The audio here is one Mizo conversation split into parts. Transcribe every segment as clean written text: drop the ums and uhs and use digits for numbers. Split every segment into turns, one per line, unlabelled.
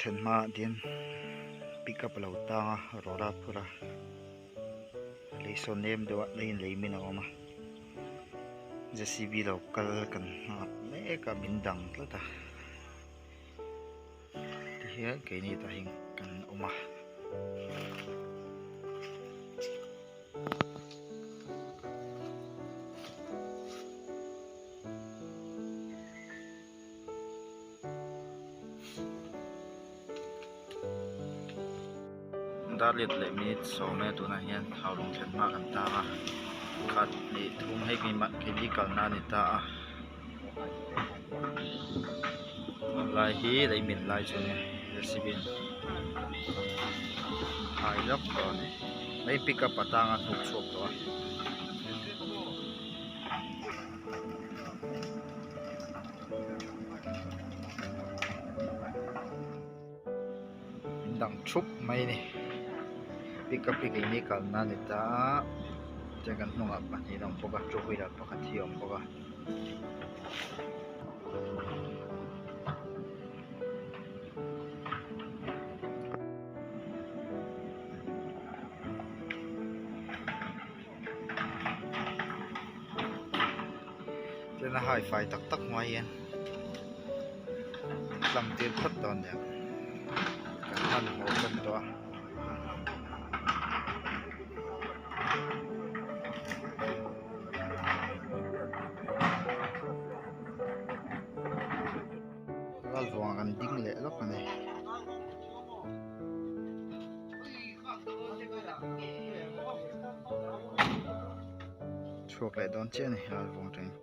thlen hmaah dian pickup a lo tang a rawra phur a lei sawn nem deuh a leiin lei min a awm a J C B lo kal kan nghak mek a min dang tlat a tihian keini tah hian kan awm a. Darlet leh minute sawm e tunah hian haulawng thlen hma kan tang a khat hnih thum hei keimah keini kalna a ni ta a lai hi lei min lai chu a nia recipe hai lawk tawh a ni hei pickup a tang a hnuk chhuak tawh a. Dang thup mai a ni pickup hi keini kalna a ni ta a chuan kan hnungah pahnih an awm bawk a two wheeler pakhat hi a awm bawk a. Chuan a hai fai tak tak hma hian tlang tir phawt dawn nia kan hmanhmawh tan tawh a. Ralvawng ah kan ding leh lawk a ni. Chhuak leh dawn chiah a ni ralvawng atangin.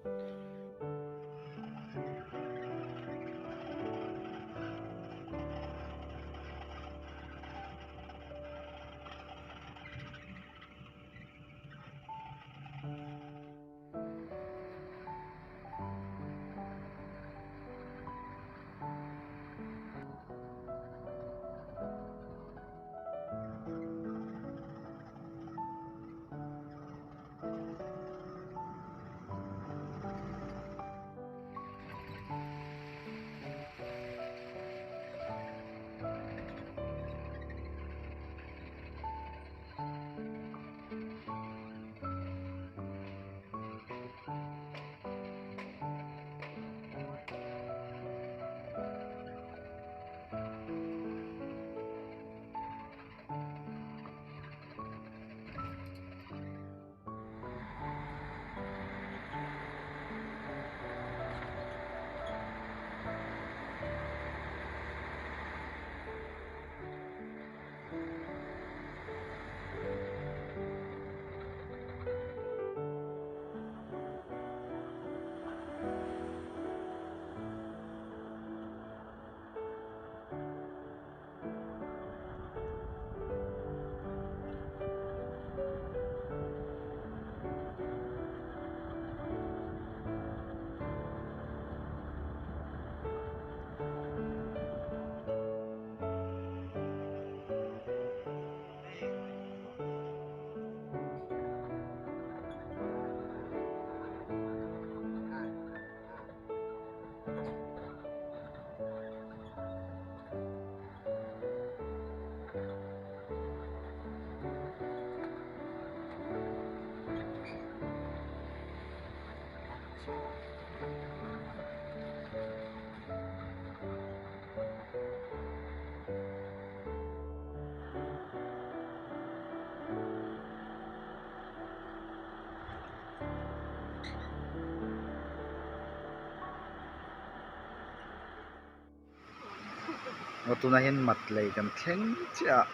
Aw tunah hian mat lei kan thleng chiah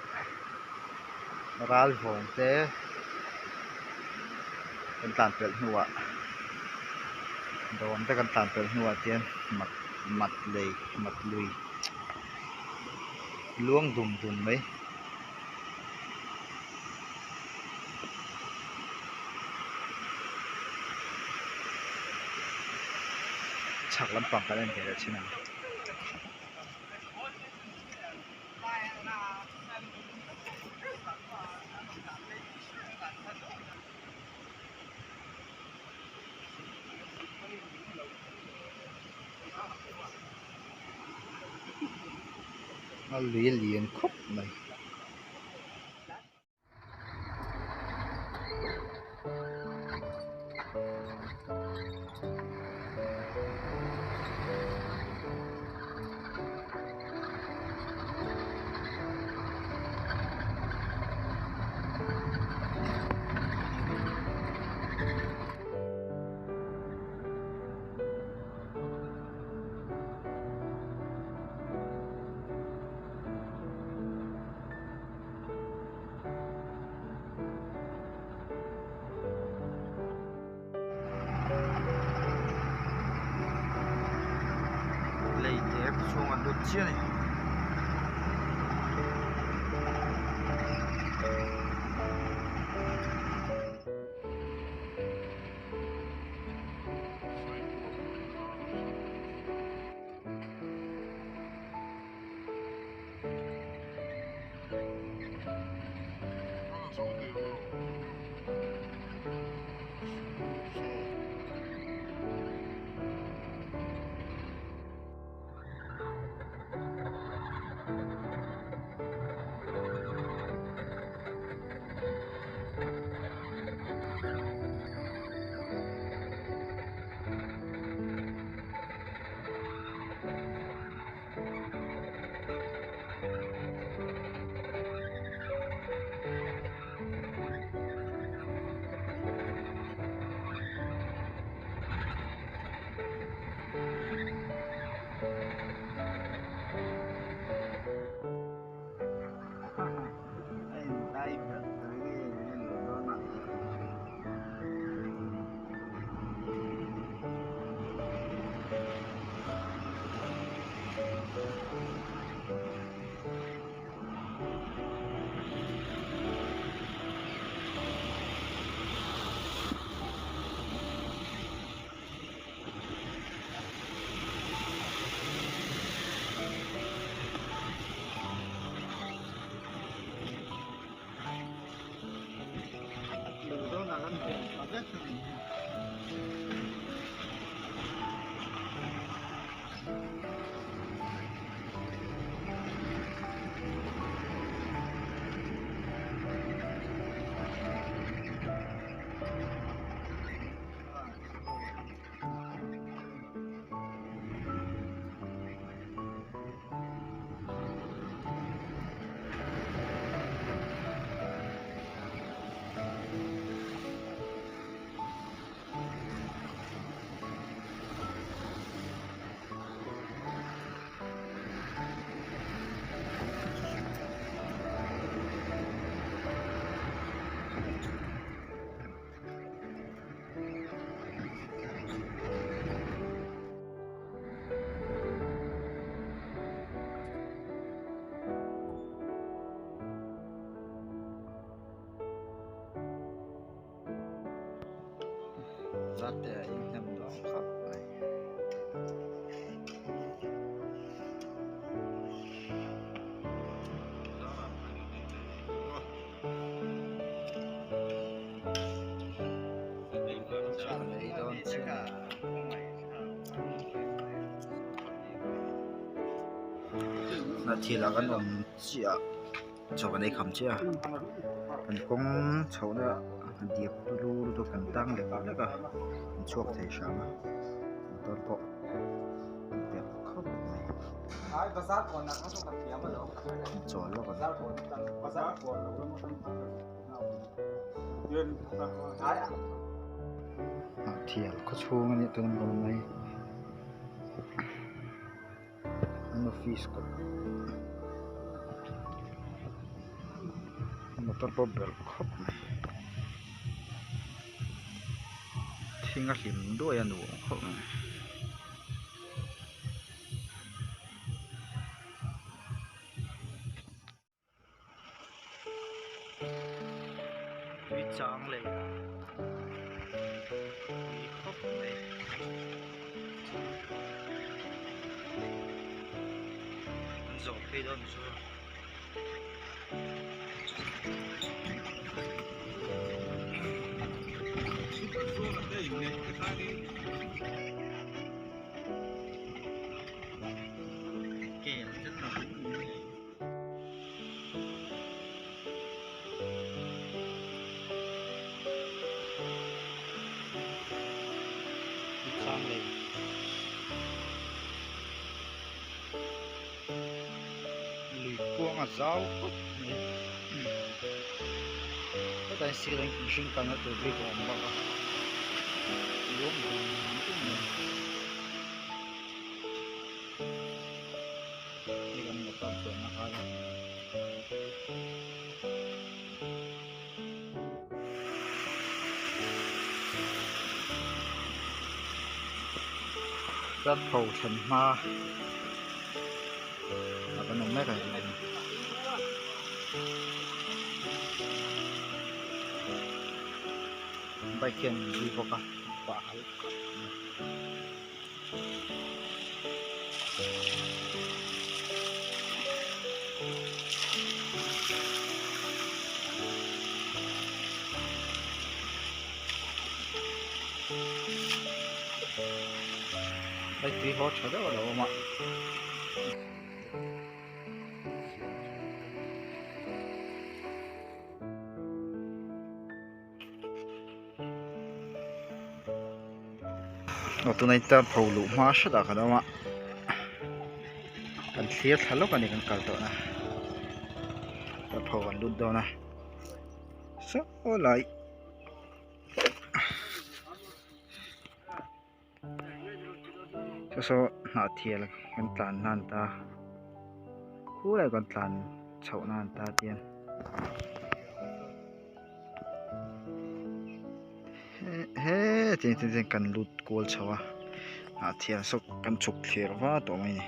a ral vawng te kan tlan pelh hnuah dawm te kan tlan pelh hnuah chuan mat mat lei mat lui luang dum dum mai. Chhak lampang kan en ve leh thin ang. A lui a lian khawp mai. Lei dep chhung an lut chiah a ni. Zate a inhnem dawn khawp mai. Hnahthial ah kan awm chiah a chaw kan ei kham chiah a kan kawng chhohna diak turu lutuk kan tang lek lek a kan chhuak thei hram a motor pawh a pelh khawp mai chawl lawk a Hnahthial khaw chhung a nih tun ang rawn mai an office kawt motor pawh a belh khawp mai thing a hlim duai a nuam khawp mai. Tui chang leh tui khawp mai an zawh phei dawn chu. a zau khawp mai hetah hian sirah hian mihring kalna tur bik a awm bawk a lawm mai. Hei kan motor chuanna kha a ni. Truck pho thlen hma a kan awm mek a ni. Bike hian min zui bawk a pah halh a ni. Hei tui haw tha deuh a lo awm a. Aw tunah hian pho luh hma hret ah kan awm a kan thlir thla lawk a ni kan kal tawh na ta pho kan lut dawn a saw lai saw saw hnah thial kan tlan hnan ta khulai kan tlan chhoh nan ta tian he tiang te chuan kan lut kual chho a hnah thial saw kan chhuk thlir va tawh mai a ni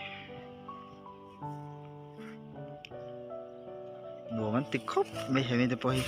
nuam an ti khawp mai hemi te pawh hi.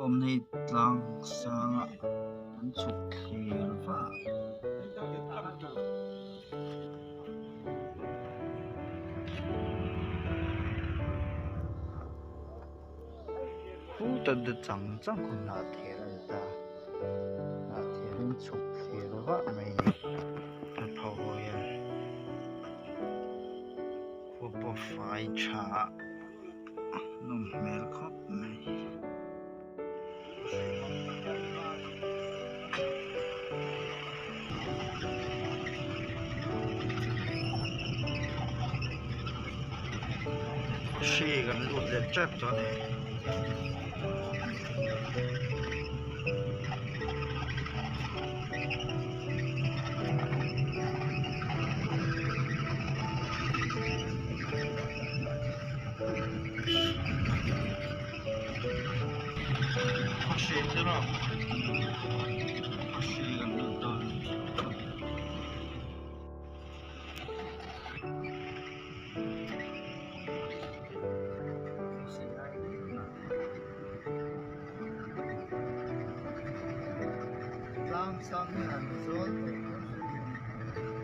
Awmnei tlang sanga an chhuk thlir vah. Khuta de chang chang khu hnah thel a ni ta hnah thel in chhuk thlir vah mai a ni a pho ho hian khua pawh fai tha a nawm hmel khawp mai. Hri kan lut leh tep tawh a ni. Tlang sang hi an zawl tawh.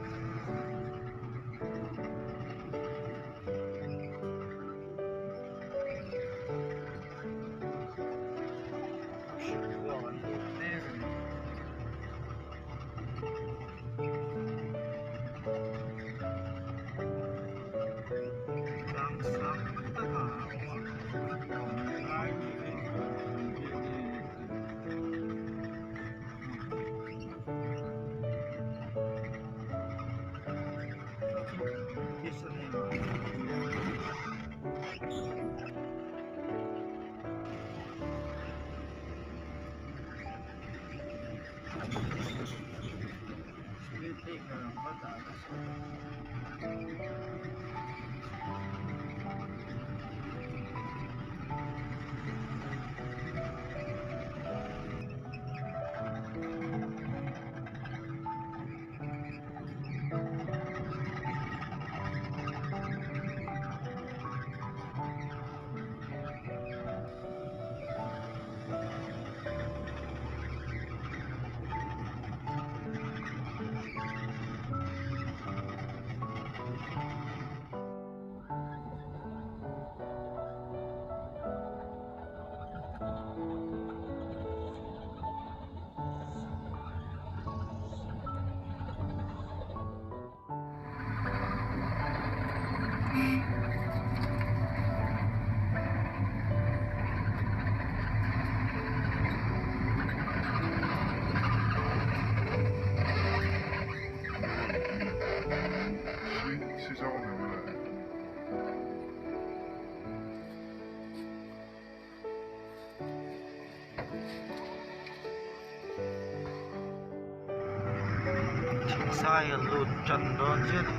Sai a lut tan dawn chiah a ni.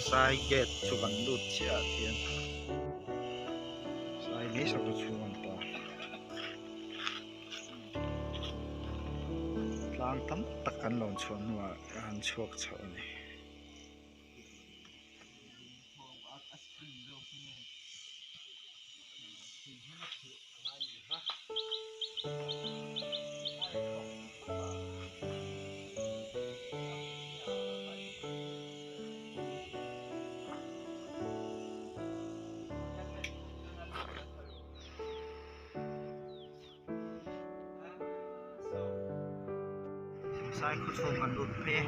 Sai gate chu kan lut chiah ah khian sai mai sak chu chhung a ni ta. Tlang tam tak kan lawn chhuah hnuah ka han chhuak chhoh a ni. Sai khaw chhung kan lut phei e.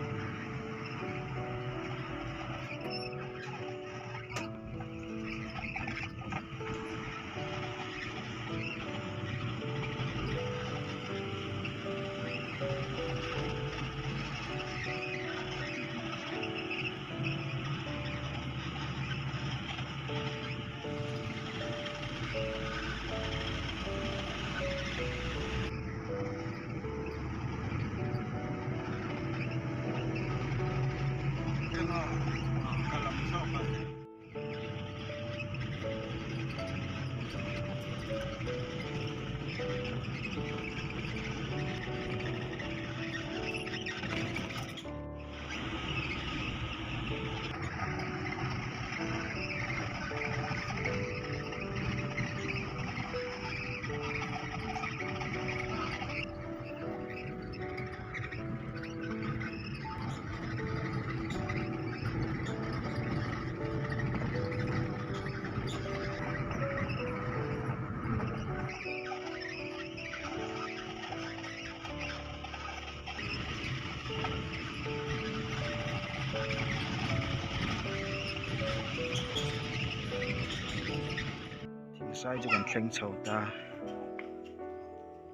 Sai chu kan thleng chho ta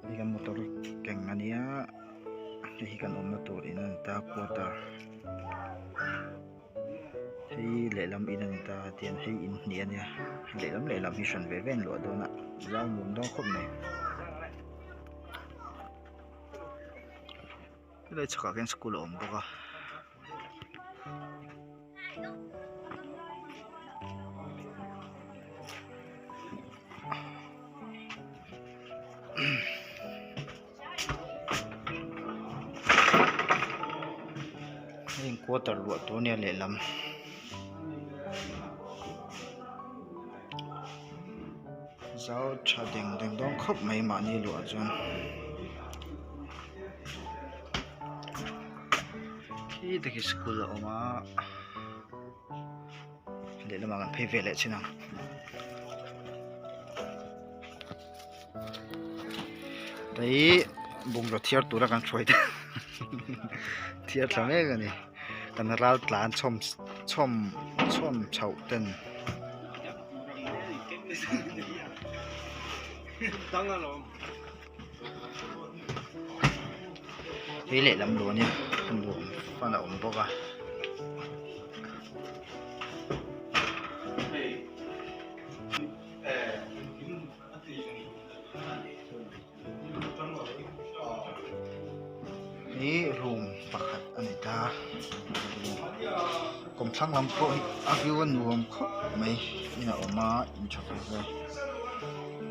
hei kan motor keng a nia hei hi kan awmna tur in a ni ta quarter hei lehlam in a ni ta tian hei in hnih a nia lehlam lehlam hi hran ve ve an luah dawn a zau nuam dawn khawp mai. Helai chhakah khian school a awm bawk a. Heng quarter luah tur ania lehlam. Zau tha deng deng dawn khawp mai mahni luah chuan khi te khi school a awm a lehlamah kan phei ve leh chin ang. Hei bungraw thiar tura kan hruai te thiar thla mek a ni kan ral tlan chhawm chhawm chhawm chhoh ten. Hei lehlam luan hi nuam fan a awm bawk a. Hi room pakhat a ni ta kawmthlang lam pawh hi a view a nuam khawp mai in a awm a in tha ve ve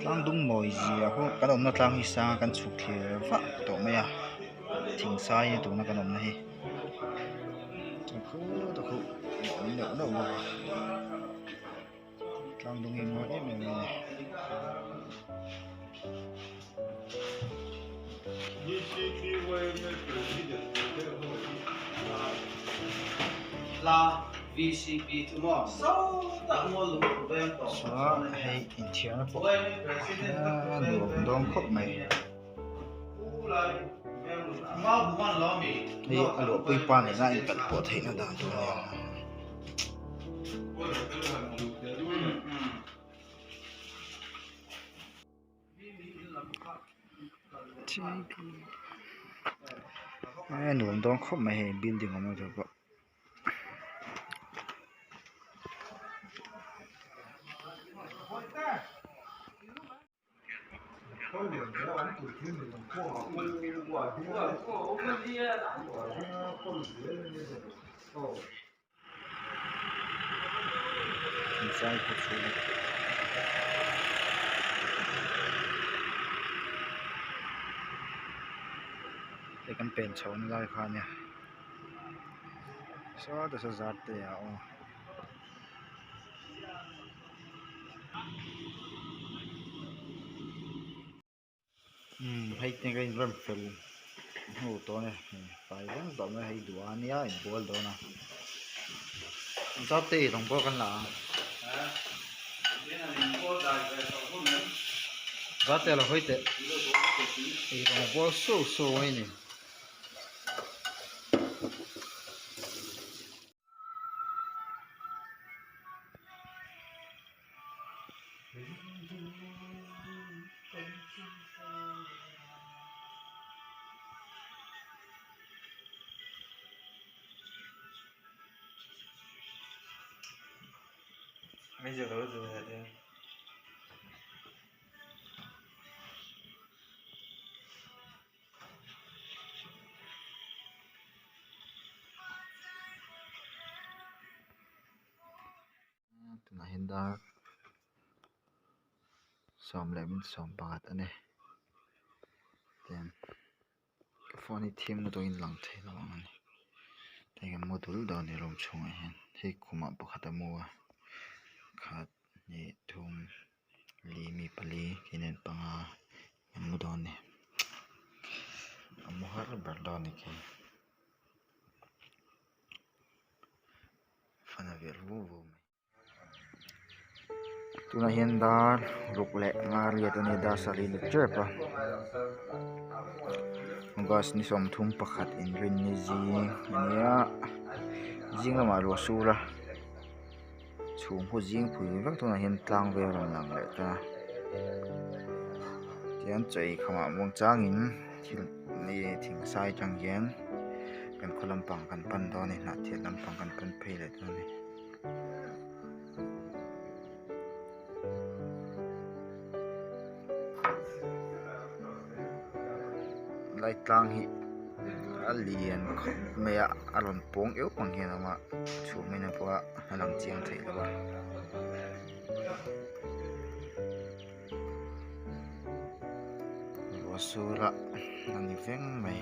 tlang dung mawi zia pawh kan awmna tlang hi sang a kan chhuk thlir vah tawh mai a thing sai a tuna kan awmna hi chuan khutah khu a awm neuh neuh bawk a. Tlang dung hi mawi em em mai a ni. Chuan hei inthiarna pawh a nuam dawn khawp mai. Hei a luahpui pa nena inkalh pawh theihna dan tur a ni ang. A nuam dawn khawp mai hei building awm tur pawh. Hei kan pen chho na lai kha ania sawtah saw zar te a awm a. Umm hei te ka inrem fel hnu tawh a ni fai veng tawh mai hei duh a nia inbual dawn a zar te rawng pawh kan la a zar te a lo hawi teh eirawng bual suau suau mai a ni. Tunah hian dar 11:11 a ni tian ka phone hi thim lutuk in lang thei lo ang a ni hei kan mu dul dawn a ni room chhungah hian hei khumah pakhat a mu a khat hnih thum li mi pali keinen panga an mu dawn a ni a mu har ber dawn a ni khi. Fan a verh vu vu mai. Tunah hian dar ruk leh nga riat a ni a dar sarih ni tep a August ni 31 inrinni zing a nia zing lamah ruah sur a chhum khu zing phui vek tunah hian tlang vel a rawn lang leh ta tihian chaw ei khamah muang changin thil thing sai atang hian kan khaw lampang kan pan dawn a ni hnahthel lampang kan pan phei leh dawn a ni. Lai tlang hi a lian khawp mai a a rawn pawng euh ang hian a awm a chhum in a pawh a a lang chiang theih lo a. Ruah sur a a ni veng mai.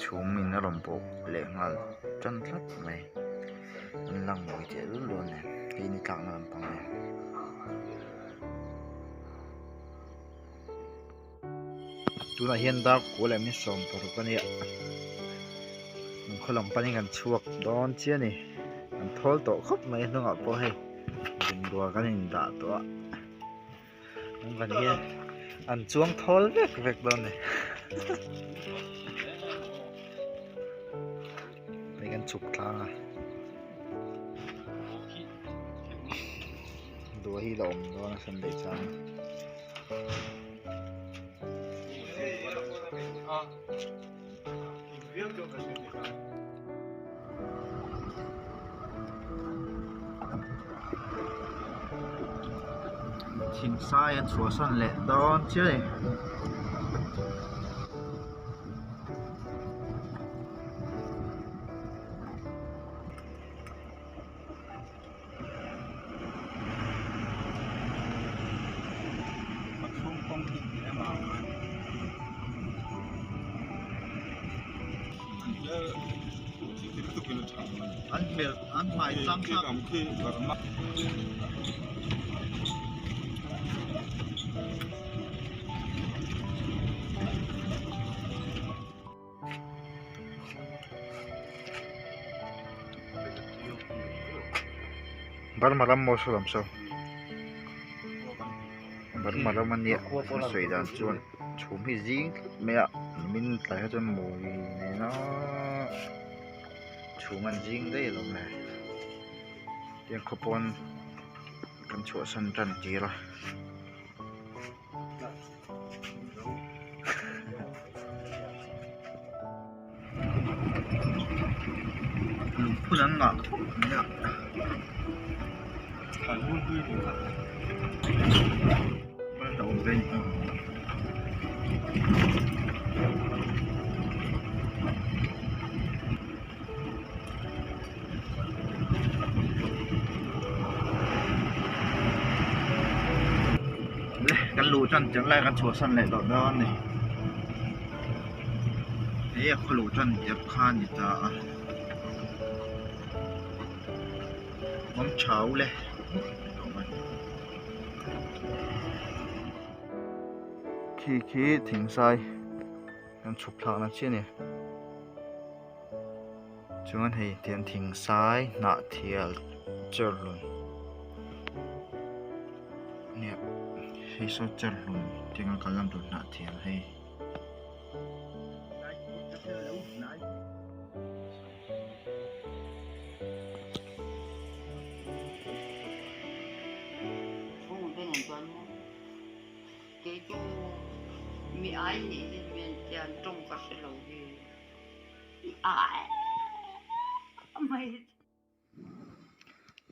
Chhum in a rawn bawk leh nghal tan tlat mai an lang mawi teh lul dawn nen hei ni tlakna lampang a ni. Tunah hian dar kua leh min 16 a nia an khaw lam panin kan chhuak dawn chiah a ni an thawl tawh khawp mai a hnungah pawh hei bungrua kan indah tawh a. Lungban hian an chuang thawl vek vek dawn a ni. Hei kan chhuk tlang a. Dua hi la awm dawn a Sunday chang. Thingsai a chhuahsan leh dawn chiah a ni. An hmel an hmai tlang thlak Burma ram maw saw lam saw Burma ram a nia a sawi dan chuan chhum hi zing tlat mai a nimin tlai kha chuan mawi nena chhum an zing daih alawm le tiang khaw pawn kan chhuahsan tan tir a. Lungphun an ngah khawp mai a Le kan luh tan tir lai kan chhuahsan leh tawh dawn a ni hei a khaw luh tan tir kha a ni ta a awm tha ule khi khi thingsai kan chhuk thlakna chiah a ni. Chuan hei tiang thing sai hnah thial cherhlun nia hei saw cherhlun tianga kal lam tur hnah thial hei.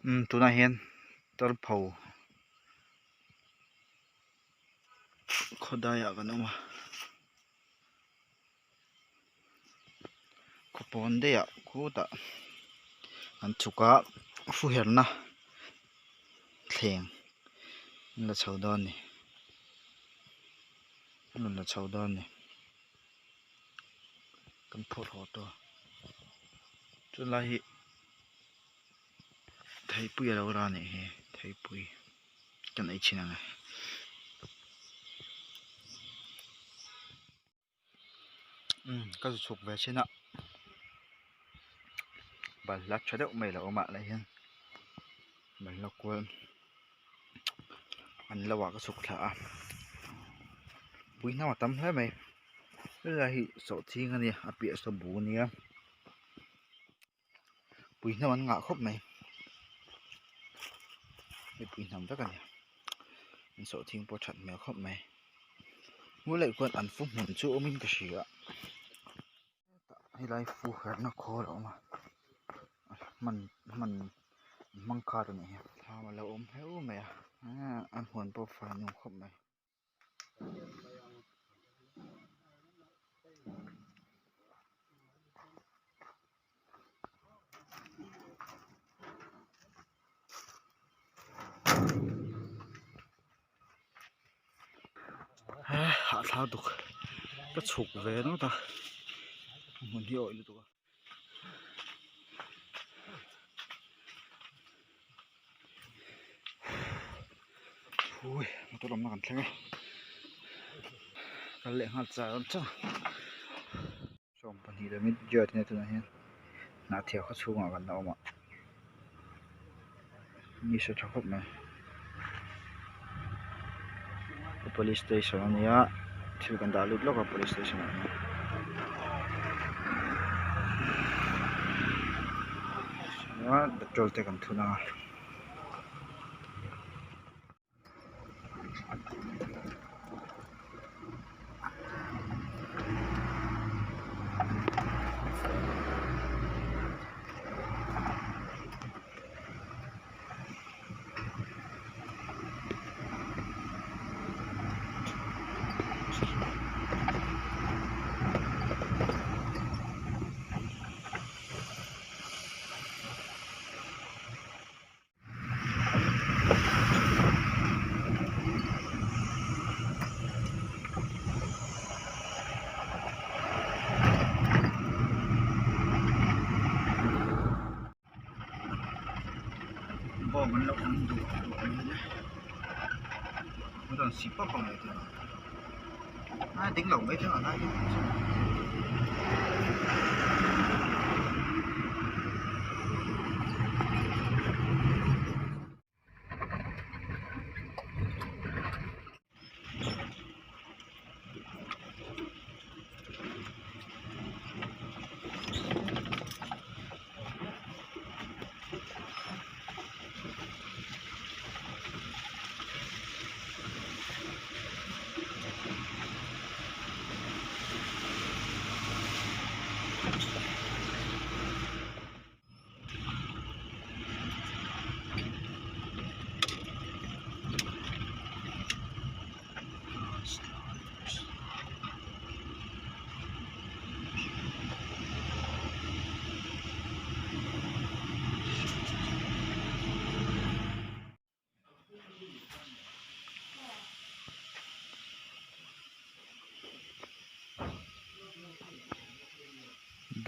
Umm tunah hian tarpho khawdaiah kan awm a khawpawn daih ah khutah an chhuk a fuherna thleng an la chho dawn a ni an rawn la chho dawn a ni. Kan phur haw tawh a chulai hi theipui a lo ra anih hi theipui kan ei thin ang e. Umm ka zu chhuk ve chin a balhla tha deuh mai a lo awm ah lai hian balhla kual an lo ah ka chhuk thla a pui hnam a tam hle mai. Helai hi sawhching a nia a piah saw bu a nia pui hnam an ngah khawp mai hei pui hnam vek a ni an sawhching pawh a that hmel khawp mai hmuh leh khuan an fu hmun chu awmin ka hria helai fu herna khawl a awm a hman hman hmang khar a nih hi thlam a lo awm hleuh mai a an huan pawh fai nuam khawp mai. Hahthlak duk ka chhuk ve ringawt a hmun hi a awih lutuk a. Ui motor awmna kan thleng e kal leh nghal char ang char 12 leh minute vel te tunah hian hnahthel khaw chhungah kan la awm a ni sa tha khawp mai. Police station a nia thil kan dah lut lawk a police station ah hian chuan petrol te kan thun a. Bawng an lo awm duh duh ang hi an rawn si pawp ang mai thei a a ding lo mai thei ang a lai hi chu.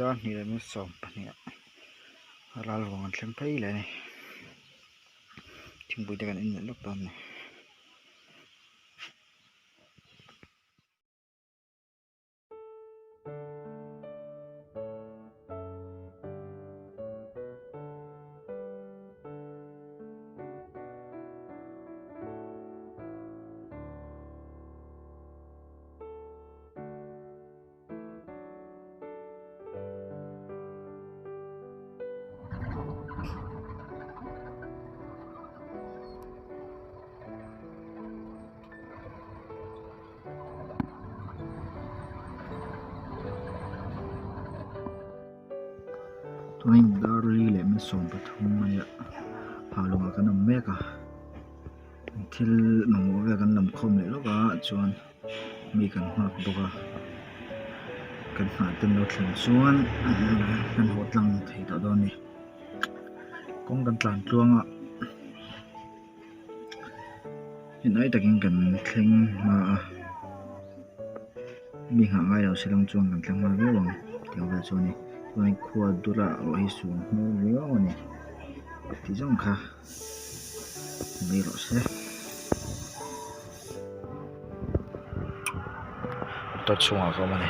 Dar hnih leh minute 12 ah ral vang an thleng phei leh a ni thingpui te kan in leh lawk dawn a ni. Tuanin dar li leh min 13 a nia phah lawngah kan awm mek a thil mamawh vel kan lam khawm leh lawk a chuan mi kan nghak bawk a kan nghah te an lo thlen chuan kan haw tlang thei tawh dawn a ni kawng kan tlan tluang a. Hnai takin kan thleng hma a mi nghah ngai lo se lang chuan kan thleng hma viau ang tih ang vel chu a ni chuan khua dura erawh hi suan hmel riau a ni tih zawng kha mai rawh se. Motor chhungah ka awm a ni.